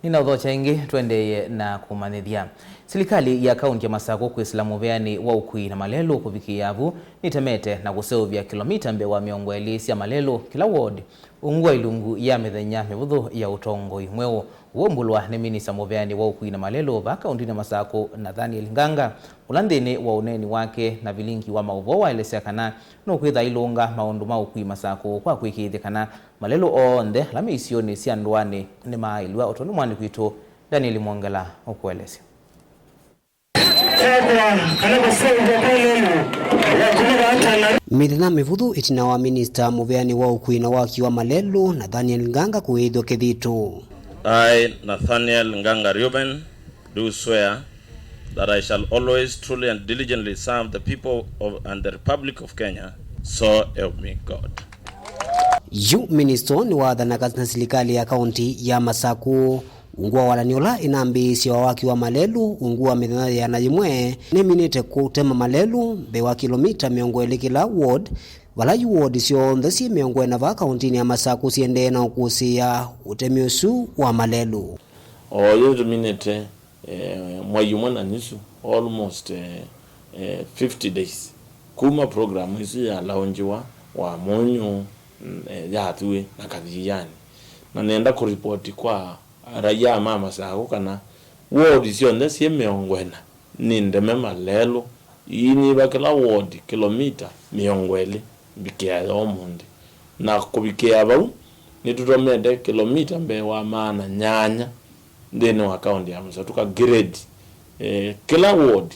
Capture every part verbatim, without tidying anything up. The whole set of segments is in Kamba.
Nĩnaũthokya ĩngĩ, tũendeeye na kũmanyĩthya. Silikalĩ ya kaunti ya Masakũ kwĩsĩla mũvĩanĩ wa ũkui na malelũ kũvikĩĩa vu nĩtemete na kũseũvya kĩlomita mbee wa mĩongo ĩlĩ sya malelũ kĩla ward, ungu wa ilungu ya mĩthenya mĩvũthũ ya ũtongoi mweũ. Ũu ũmbũlwa nĩ minista mũvĩanĩ wa ũkui na malelũ vaa kauntinĩ ya Masakũ, Nathaniel Nganga, ũla nthĩnĩ wa ũneeni wake na vilingi wa maũvoo waelesya kana nũkwĩtha ailũnga maũndũ ma ũkui Masakũ kwa kwĩkĩĩthya kana malelũ onthe ala me isionĩ sya ndũanĩ nĩmaaĩlw'a, o tondũ mwandĩki witũ Daniel Mwongela ũkũelesya. Mĩthenya mĩvũthũ ĩtina wa minista mũvĩanĩ wa ũkui na waki wa malelũ, Nathaniel Nganga, kũĩthw'a kĩthito. I, Nathaniel Nganga Reuben, do swear that I shall always, truly and diligently serve the people of, and the Republic of Kenya, so help me God. Yu minista nĩwathanaga na silikalĩ ya kaunti ya Masakũ. Ungu wa walany'o ũla ĩnambĩĩsye wa waki wa malelũ, ungu wa mĩthenya yĩana yĩmwe, nĩminĩte kũtema malelũ mbee wa kĩlomita mĩongo ĩlĩ kĩla ward, vala yu ward syonthe syĩ mĩongo ĩna vaa kauntinĩ ya Masakũ siendee na ũkũsĩĩa ũtemi ũsu wa malelũ. O yu nĩtũminĩte, eh, mwai ũmwe na nusu, almost, eh, eh, fifty days, kuma program ĩsu yalaunjiwa, wa mũnyũ, mm, eh, yathuĩ na kathianĩ. Na nenda kũripoti kwa raia ma Masakũ kana ward syonthe syĩ mĩongo ĩna nĩ ndeme malelũ, iinyĩva kĩla ward kĩlomita mĩongo ĩlĩ mvikĩa ya ũmũnthĩ. Na kũvikĩa vau, nĩtũtomete kĩlomita mbee wa maana nyanya nthĩnĩ wa kaunti ya Masakũ, tũka grade, eh, kĩla ward,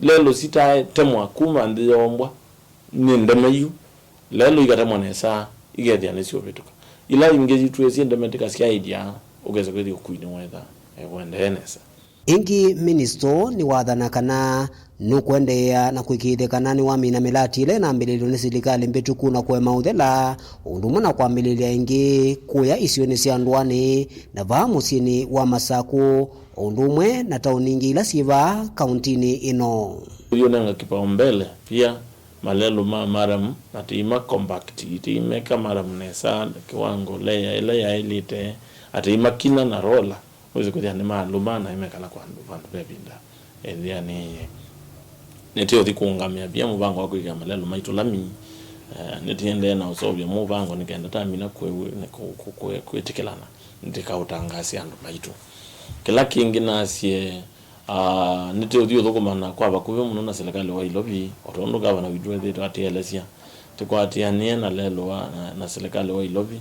lelũ sitatemwa kuma nthĩ yombwa nĩ ndeme yu, lelũ ikatemwa nesa, ikethĩa nĩsyũvĩtũka. Ila ingĩ itwĩsĩ ndeme tĩkasyaĩlya, ũkesa kwĩthĩa ũkui nĩwetha, eh, ũendee nesa. Ĩngĩ, minista nĩwathana kana nũkũendeea na kwĩkĩĩthya kana nĩwamina mĩlati ĩla ĩnambĩlĩlwe nĩ silikalĩ mbĩtũku na kũema ũthela, o ũndũ ũmwe na kwambĩlĩlya ĩngĩ kũya isionĩ sya ndũanĩ na vaa mũsyĩnĩ wa Masakũ, o ũndũ ũmwe na taoni ingĩ ila syĩ vaa kauntinĩ ĩno. Ũyũnenga kipaumbele pia malelũ ma maramu, atĩ ima compact, atĩ imeka maramu nesa kiwango layer ĩla yaĩlĩte, atĩ imakina na roller, wĩsĩ kwĩthĩa nĩmalũma na imekala kwa andũ vandũ ve ĩvinda. Ethĩa nĩ, nĩtĩũthi kũũngamĩa pia mũvango wa kwĩkĩa malelũ maitũ lami. Eh, nĩtĩendee na ũseũvya mũvango nĩ kenda tamina kwĩ-, kwĩ-, kwĩ-, kwĩtĩkĩlana, nĩtĩkaũtangaasya andũ maitũ. Kĩla kĩngĩ nasye, ah, nĩtĩũthi ũthũkũmana kwa vakuvĩ mũno na silikalĩ wa Ilovi, o tondũ ngavana witũ ethĩĩtwe atĩelesya, tĩkwatĩanĩe na lelũ wa, na, na silikalĩ wa Ilovi.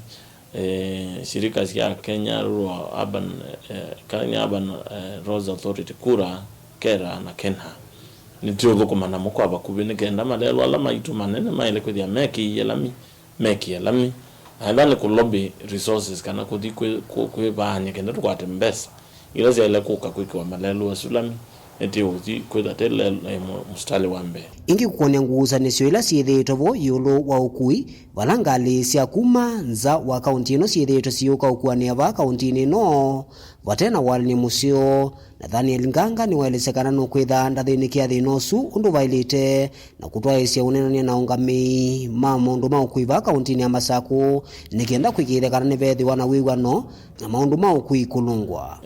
Eh, shirika sya Kenya Rural Urban, eh, Kenya Urban, eh, Roads Authority, KURA, KeRRA na KeNHA. Nĩtũũthũkũma namo kwa vakuvĩ nĩ kenda malelũ ala maitũ manene maĩle kwĩthĩa mekĩie lami, mekĩe lami. Na ethĩwa nĩ kũ lobby resources kana kũthi kwĩ-, kũ-, kwĩvaany'a kenda tũkwate mbesa ila syaĩle kũka kwĩkĩwa malelũ asu lami, nĩtĩũthi kwĩtha tĩ lel-, eh, mu-, mũsitalĩ wa mbee. Ĩngĩ kũkwony'a ngusanĩsyo ila syĩthĩĩtwe vo ĩũlũ wa ũkui, vala ngalĩ sya kuma nza wa kaunti ĩno syĩthĩĩtwe siyũka ũkuanĩa vaa kauntinĩ ĩno, vate na walany'o mũseo, Nathaniel Nganga nĩwaelesya kana nũkwĩtha ndathĩnĩkĩa thĩna ũsu ũndũ vaĩlĩte, na kũtwaĩĩsya ũneenany'a na aũngamĩi ma maũndũ ma ũkui vaa kauntinĩ ya Masakũ, nĩ kenda kwĩkĩĩthya kana nĩveethĩwa na wĩw'ano na maũndũ ma ũkui kũlũngwa.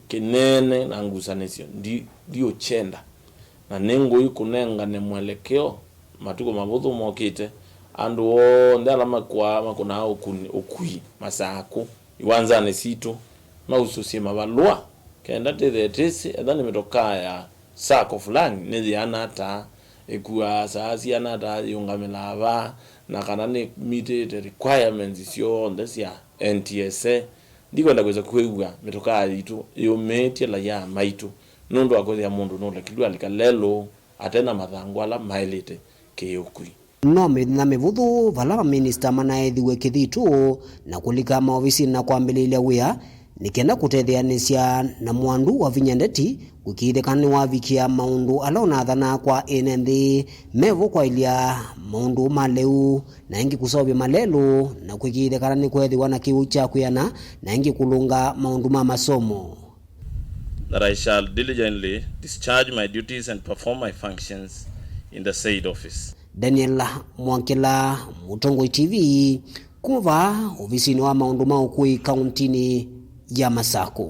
Kĩnene na ngusanĩsyo ndi-, ndiũkyenda, na nĩ ngũi kũnengane mwelekeo matukũ mavũthũ mokĩte. Andũ onthe ala makwaa, makũnaa ũkuni-, ũkui Masakũ, iwanzanĩ sitũ, mausũsye mavalũa, kenda tĩthee tĩsĩ etha nĩ mĩtokaa ya sacco fulani nĩyĩana ata, ĩkuaa saa siana ata, yĩũngamĩlaa va, na kana nĩmitĩte requirements syonthe sya N T S A. Ndikwenda kwĩsa kwĩw'a mĩtokaa yitũ yĩũmĩĩtye laia maitũ nũndũ wa kwĩthĩa mũndũ nũlekilw'e alika lelũ ate na mathangũ ala maĩlĩte kĩ-ũkui. No mĩthenya mĩvũthũ vala maminista manaethiw'e kĩthitũ na kũlika maovisinĩ na kwambĩlĩĩlya wĩa, nĩ kenda kũtetheanĩsya na mwandu wa vinya ndeti kũĩkĩĩthya kana nĩwavikĩa maũndũ ala ũnathanaa kwa ene nthĩ me vo kwaĩlya maũndũ ma lĩu, na ĩngĩ kũseũvya malelũ na kũĩkĩĩthya kana nĩkweethĩwa na kĩw'ũ kya kwĩana, na ĩngĩ kũlũnga maũndũ ma masomo. That I shall diligently discharge my duties and perform my functions in the said office. Daniel Mwakĩla, Mũtongoi T V, kuma vaa ovisinĩ wa maũndũ ma ũkui kauntinĩ ya Masakũ.